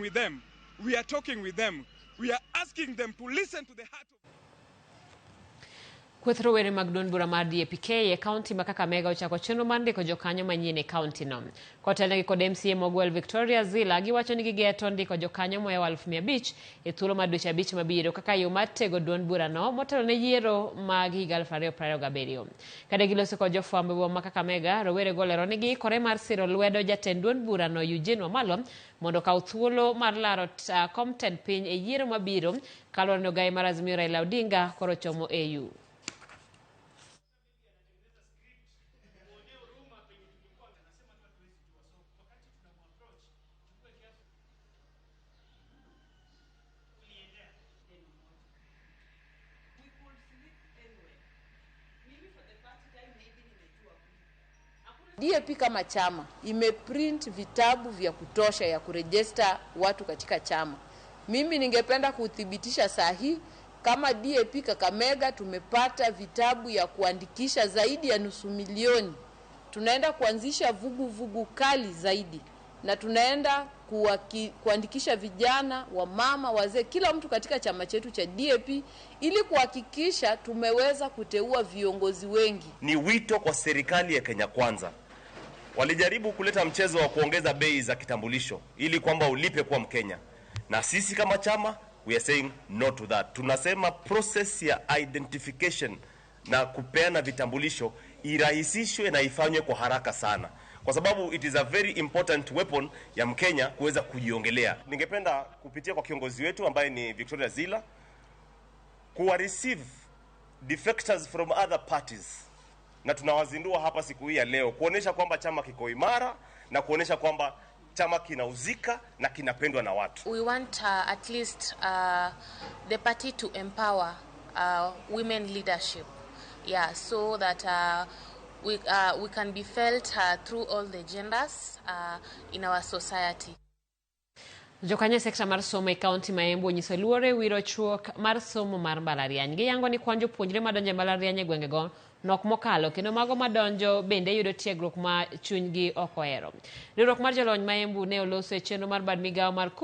with them. We are talking with them. We are asking them to listen to the heart of Kweth rowere mag duond bura mar DAP-K e kaunti ma Kakamega ochako chenro mar ndiko jokanyo manyien e kaunti no. Kotelnegi kod MCA mogwel Victoria Zila, giwacho ni gigeto ndiko jokanyo mohewo 500,000 e thuolo mar dweche 5 mabiro kaka yo mar tego duond burano motelo ne yiero mag higa 2027. Kane giloso kod jofwambo e boma ma Kakamega, rowere go olero ni giikore mar siro lwedo jatend duond burano Eugene Wamalwa mondo okaw thuolo mar laro kom tend piny e yiero mabiro kaluwore ni ogaye mar Azimio Raila Odinga koro chomo AU. DAP kama chama imeprint vitabu vya kutosha ya kurejesta watu katika chama. Mimi ningependa kuthibitisha saa hii kama DAP Kakamega tumepata vitabu ya kuandikisha zaidi ya 500,000. Tunaenda kuanzisha vuguvugu kali zaidi na tunaenda kuandikisha vijana, wamama, wazee, kila mtu katika chama chetu cha DAP ili kuhakikisha tumeweza kuteua viongozi wengi. Ni wito kwa serikali ya Kenya Kwanza. Walijaribu kuleta mchezo wa kuongeza bei za kitambulisho ili kwamba ulipe kuwa Mkenya, na sisi kama chama we are saying no to that. Tunasema process ya identification na kupeana vitambulisho irahisishwe na ifanywe kwa haraka sana, kwa sababu it is a very important weapon ya Mkenya kuweza kujiongelea. Ningependa kupitia kwa kiongozi wetu ambaye ni Victoria Zila kuwa receive defectors from other parties, na tunawazindua hapa siku hii ya leo kuonesha kwamba chama kiko imara na kuonesha kwamba chama kinauzika na kinapendwa na watu. We want at least the party to empower women leadership, yeah, so that we can be felt through all the genders in our society. Jokanyo e sekta mar somo e kaunti ma Embu onyiso luoro e wiro chuok mar somo mar mbalariany. Giyango ni kwan jopuonjre madonjo e mbalariany e gwengego nok mokalo kendo mago madonjo bende yudo tiegruok ma chunygi ok ohero. Riwruok mar jolony ma Embu ne oloso e chenro mar bad migawo mar KUB.